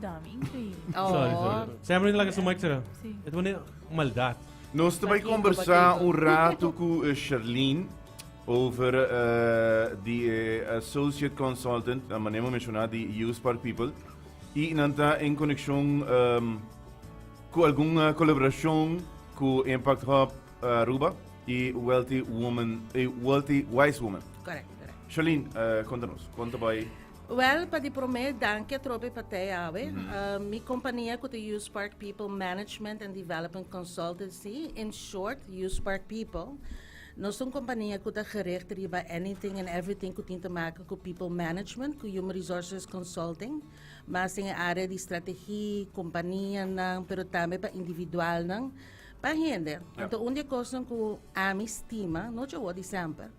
yuda mi, increíble. Oh. Sorry, sorry. Semper no laga su mic será. Sí. E ta pone maldad. Nos ta bai Pakiko, conversa pakiko. un rato cu Charlene over di e associate consultant, na manera menciona di YouSpark People. Y nan ta en conexion cu algun colaboracion cu Impact Hub Aruba y Wealthy Woman, y Wealthy Wise Woman. Correct, correct. Charlene, conta nos, con ta bai? Wel, pa di prome, danki atrobe pa tei awe. Mi compania cu ta YouSpark People Management and Development Consultancy, in short, YouSpark People. Nos ta un compania cu ta gericht riba anything and everything cu tin te maken cu people management, cu human resources consulting, mas den e area di strategie, companianan, pero tambe pa individualnan, pa hende. Anto un di e cosnan cu ami stima, no dje di semper,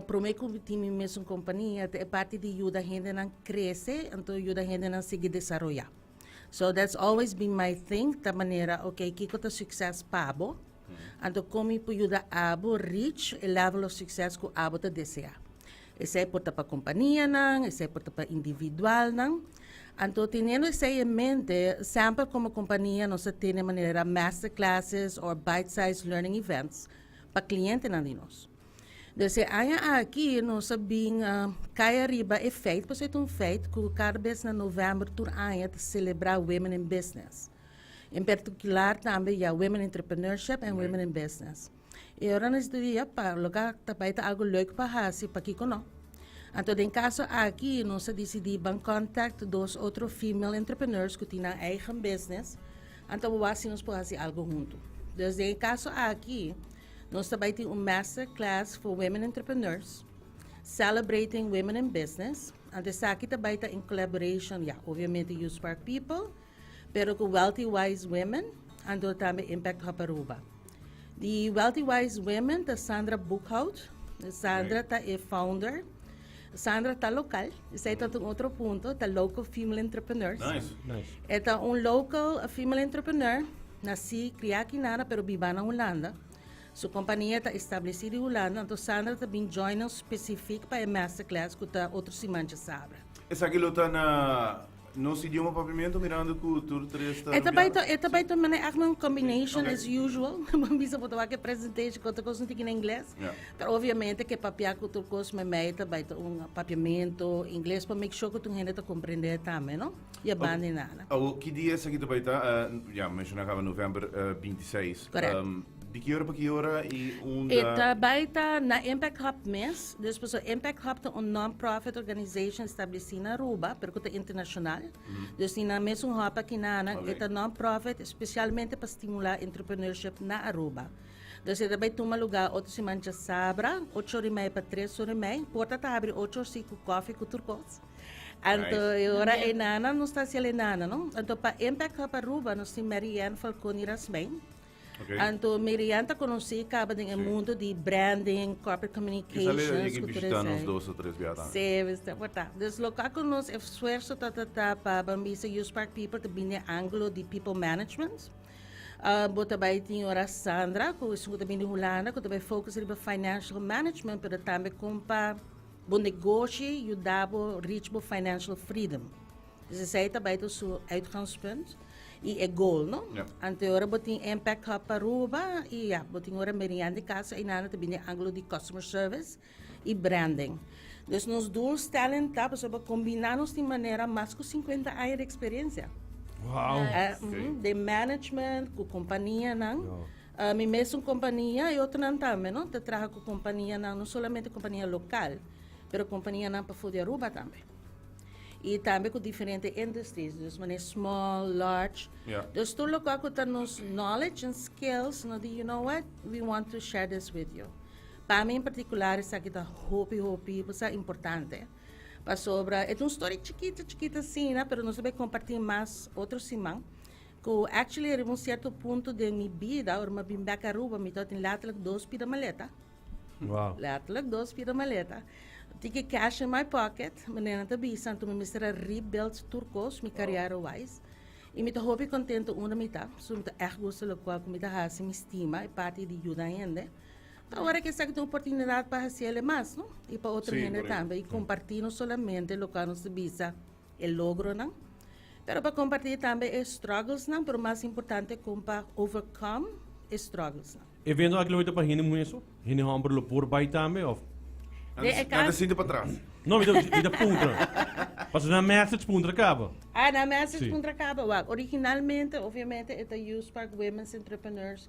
prome cu mi tin mi mesun compania, ta e parti di yuda hendenan crece, anto yuda hendenan sigui desaroya. So that's always been my thing, ta manera, okay, kico ta succes pa bo? Anto con mi por yuda abo reach e level of succes cu abo ta desea? Esey por ta pa companianan, esey por ta pa individualnan. Anto teniendo esey en mente, semper como compania nos ta tene manera masterclasses or bite-sized learning events pa clientenan di nos. Dus e aña aki nos a bin cay ariba e feit, pasobra e ta un feit cu cada bes na november tur aña ta celebra Women in Business. En particular tambe ya Women Entrepreneurship and Women in Business. E ora nos di ya pa loke ta bay ta algo leuk pa haci, pakico no? Anto den caso aki nos a dicidi ban contact dos otro female entrepreneurs cu tin nan eigen business, anto bo wak si nos por haci algo hunto. Dus den e caso aki nos ta bay tin un master class for women entrepreneurs, celebrating women in business. Anto esaki ta bay ta in collaboration, ya, obviamente YouSpark People, pero cu Wealthy Wise Women, anto tambe Impact Hub Aruba. Di Wealthy Wise Women ta Sandra Boekhout. Sandra ta e founder. Sandra ta local. Esey ta un otro punto. Ta local female entrepreneurs. Nice. Nice. E ta un local female entrepreneur. Naci, cria aki nada, pero biba na Hulanda. Su compania ta estableci di Hulanda. Anto Sandra ta bin join nos specific pa e masterclass cu ta otro siman djasabra. Esaki lo ta na nos idioma Papiamento, mirando cu tur tres ta E ta bay Rubiano? to, e ta bay to mane echt un combination as usual. Bo bisa bo ta wak e presentation cu otro cos un tiki na ingles. Pero obviamente ke papia cu tur cos memey ta bay ta un Papiamento, ingles pa make sure cu tur hende ta comprende tambe, no? Y a banda y nada. Awo, ki dia esaki ta bay ta? Ya, menciona caba november 26. Correct. Di ki ora pa ki ora y unda? E ta bay ta na Impact Hub mes. Dus pasobra Impact Hub ta un non-profit organization estableci na Aruba, pero cu ta internacional. Dus tin nan mesun hub aki na nan. E ta non-profit specialmente pa stimula entrepreneurship na Aruba. Dus e ta bay tuma lugar otro siman djasabra, ocho ora y mei pa tres ora y mei. Porta ta habri ocho or si cu koffie cu tur cos. Anto e ora e nana nos ta haci el e nana, no? Anto pa Impact Hub Aruba nos tin Mary Ann Falconi Rasmijn. Anto Miriam ta conoci caba den e mundo di branding, corporate communications. Quizá le yega bishita nos dos o tres bia tambe. Si, mester por ta. Dus loke a cu nos esfuerzo ta ta ta pa ban bisa YouSpark People ta bini e angulo di people management. Bo ta bay tin ora Sandra cu esun cu ta bini di Hulanda cu ta bay focus riba financial management pero tambe con pa bo negoshi yuda bo reach bo financial freedom. Dus esei ta bai ta su uitgangspunt y e goal, no? Anto e ora bo tin Impact Hub Aruba y ya, bo tin ora Merian di Casa y nan ta bini angulo di customer service y branding. Dus nos doelstelling ta pasobra bo combina nos tin manera mas cu 50 aña di experiencia. Wow. Den management, cu companianan. Mi mesun compania y otronan tambe, no? Ta traha cu companianan, no solamente compania local, pero companianan pafo di Aruba tambe. Y tambe cu diferente industries, dus manera small, large. Dus tur loke cu ta nos knowledge and skills, no di you know what, we want to share this with you. Pa mi en particular esaki ta hopi hopi, bo sa, importante. Pasobra e ta un story chikito chikito asina, pero nos ta bay comparti mas otro siman. Cu actually riba un cierto punto den mi bida, ora mi a bin bek Aruba, mi tabatin letterlijk dos pida maleta. Wow. Letterlijk dos pida maleta. Tiki cash in my pocket. Manera ta bisa, anto mi mester a rebuild tur cos, mi carrière wise. Y mi ta hopi contento unda mi ta. So mi ta echt gusta locual cu mi ta haci, mi stima e parti di yuda hende. Pero ora cu esaki ta un oportunidad pa haci el mas, no? Y pa otro hende tambe. Y comparti no solamente locual nos ta bisa e logronan. Pero pa comparti tambe e struggles nan, pero mas importante con pa overcome e struggles nan. Evento aki lo ta pa hende muhe so? Hende homber lo por bai tambe of? De e Nan ta cas. sinti patras. No, mi ta puntra. Pasobra nan message puntra caba. Ah, nan message Sí. puntra caba. Wak, originalmente, obviamente, e ta YouSpark Women's Entrepreneurs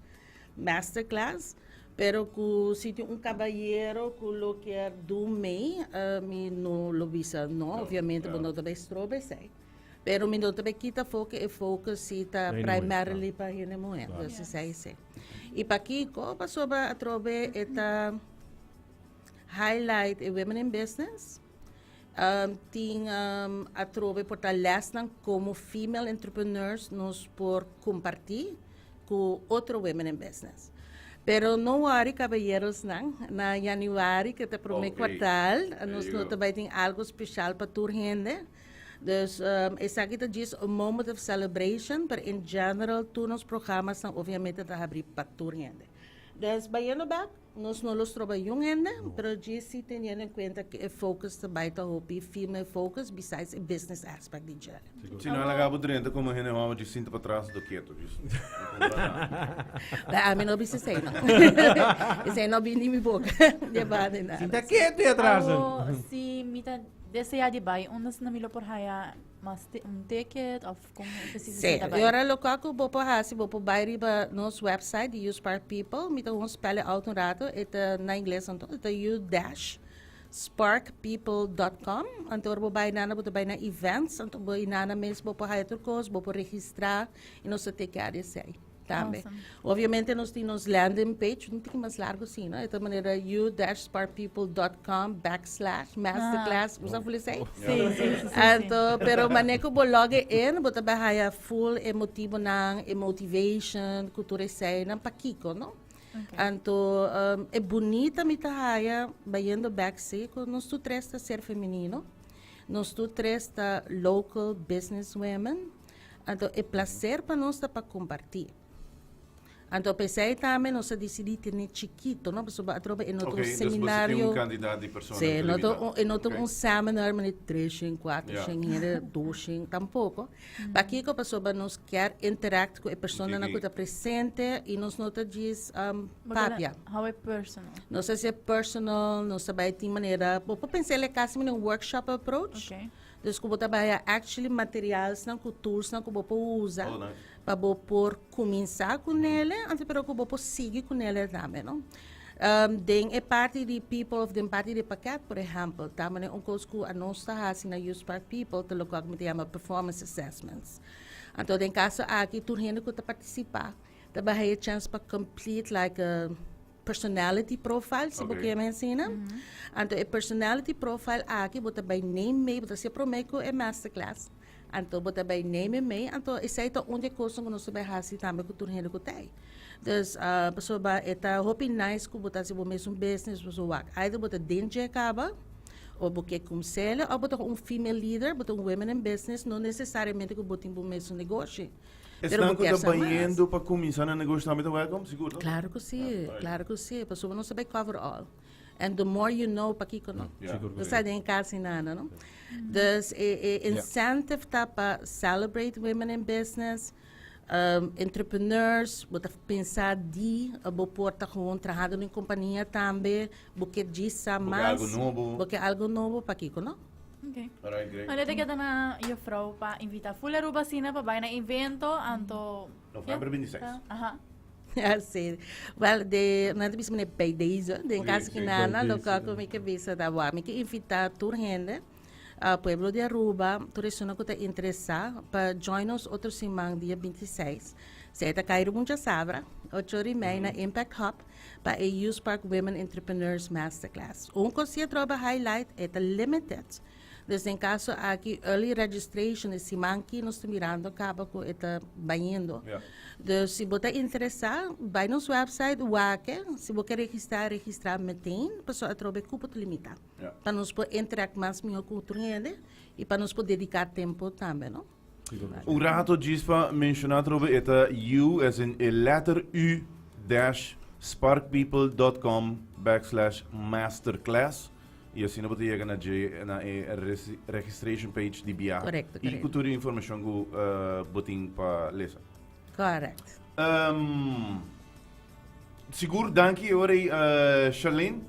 Masterclass, pero cu si tin un caballero cu lo kier do mee, mi no lo bisa no, obviamente, bo no ta bay stroba esey. Pero mi no ta bay kita afo cu e focus si ta Hende muhe, primarily pa hende muhe. Dus esey si. Y pakico? Pasobra atrobe e ta highlight e women in business. Tin atrobe por ta lesnan como female entrepreneurs nos por comparti cu otro women in business. Pero no worry caballerosnan, na januari cu ta prome kwartaal nos lo ta bay tin algo special pa tur hende. Dus esaki ta djis un moment of celebration, pero in general tur nos programasnan obviamente ta habri pa tur hende. Dus bayendo bek. Nos no lo stroba yun hende, pero djis si teniendo en cuenta cu e focus ta bay ta hopi female focus besides e business aspect di djele. Si no a laga bo drenta como hende homber djis sinta patras do keto djis no cumpra nada. Ba ami no bisa esey no. Esey no bini mi boca di banda nada. Sinta keto y atras. Awo si mi ta desea di bay unda si mi lo por haya mas un ticket of Con precies Sí, esey ta bay? y ora locual cu bo por haci, bo por bay riba nos website di YouSpark People. Mi ta gewoon spel it out un rato. E ta na ingles anto. E ta you dash sparkpeople dot com. Anto ora bo bay nana, bo ta bay na events. Anto bo inana mes bo por haya tur cos, bo por registra y nos ta take care di esey tambe. Awesome. Obviamente nos tin nos landing page, un tiki mas largo si, no? E ta manera you dash sparkpeople dot com backslash masterclass. Bo sa ful esey? Sí. Anto, pero mane ku bo log in, bo ta bai haya full e motibonan, e motivation, ku tur eseinan, pakiko, no? Anto, e bunita mi ta haya, bayendo back si, ku nos tur tres ta ser femenino, nos tur tres ta local business women, anto e placer pa nos ta pa comparti. Anto p'esei tambe nos a disidí tene chikito, no? Pasobra atrobe e no ta un Ok, dus boso tin seminario. un kantidat di persona Sí, no ta limitá. un, e no ta Ok. un seminar manera 300, 400 hende, 200, tampoko. Pakiko? Pasobra nos kier interact ku e personanan ku ta presente i nos no ta djis papia. Hou e personal. Nos ta hasié personal, nos ta bai tin manera, bo por pensa el e kasi manera un workshop approach. Ok. Dus ku bo ta bai haya actually materialsnan ku toolsnan ku bo por usa. Oh, nice. Pa bo por kuminsá ku nele, anto pero ku bo por sigui ku nele tambe, no? Den e parti di people of den parti di pakèt, por ehèmpel, ta manera un kos ku anos ta hasi na YouthSpark People ta lokual ku mi ta yama performance assessments. Anto den kaso aki tur hende ku ta partisipá ta bai haya chèns pa complete like a personality profile, si bo kier asina. Anto e personality profile aki bo ta bai neem mee, bo ta hasi promé ku e masterclass. Anto bo ta bay neem e mee, anto esey ta un di e cosnan cu nos ta bay haci tambe cu tur hende cu ta ey. Dus, pasobra e ta hopi nice cu bo ta haci bo mesun business, bo so wak either bo ta den dje caba, of bo ke cumsele, of bo ta un female leader, bo ta un women in business, no necesariamente cu bo tin bo mesun negoshi. Pero Esnan bo cu kier ta sa mas. bayendo pa cuminsa nan negoshi tambe ta welcome, sigur no? Claro cu si, claro cu si, pasobra nos ta bay cover all. And the more you know, pakiko no? Sigur No sa den casi nada, no? Dus e, e incentive ta pa celebrate women in business, entrepreneurs, bo ta pensa di, bo por ta gewoon trahando den compania tambe, bo ke djisa Bo ke mas. algo nobo. Bo ke algo nobo, pakiko no? Okay. Alright, great. Maar dit keda na juffrouw pa invita full Aruba asina pa bai na evento, anto... November 26. Aha. Ja, sí. Wel, de, nan ta bisa mane bij deze, den caso ki nana, Bij lo deze, ku mi ke bisa ta wa. Mi ke invita tur hende, pueblo di Aruba, tur esunnan ku ta interesa pa join nos otro siman dia 26. Esei ta kai riba un djasabra, ocho ora i mei na Impact Hub pa e YouthSpark Women Entrepreneurs Masterclass. Un kos si a troba highlight, e ta limited. Dus den caso aki early registration e siman ki nos ta mirando caba cu e ta bayendo. Dus si bo ta interesa bay nos website wak e, si bo ke registra registra meteen pasobra atrobe cupo ta limita. Pa nos por interact mas miho cu otro hende y pa nos por dedica tempo tambe no. Un rato djis pa menciona atrobe e ta U as in e letter U dash sparkpeople dot com backslash masterclass. Y asina bo ta yega na dje na e registration page di biaha. Correcto, Y correcto. cu tur e informacion cu bo tin pa lesa. Correct. Sigur danki ora ei Charlene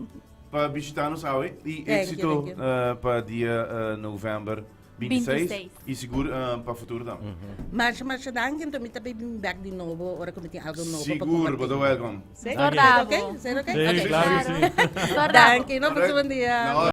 pa bishita nos awe y Thank you, exito thank you. pa dia november 26 26. y sigur pa futuro tambe. Masha masha danki enton mi ta bay bin bek di nobo ora ku mi tin algo nobo pa Sigur, komparti. bo ta welcome. Sí? Zorda Is it okay? bo. Is it okay? Sí, Okay. claro que sí. Zorda. Danki, no pasa bon dia. Na ora.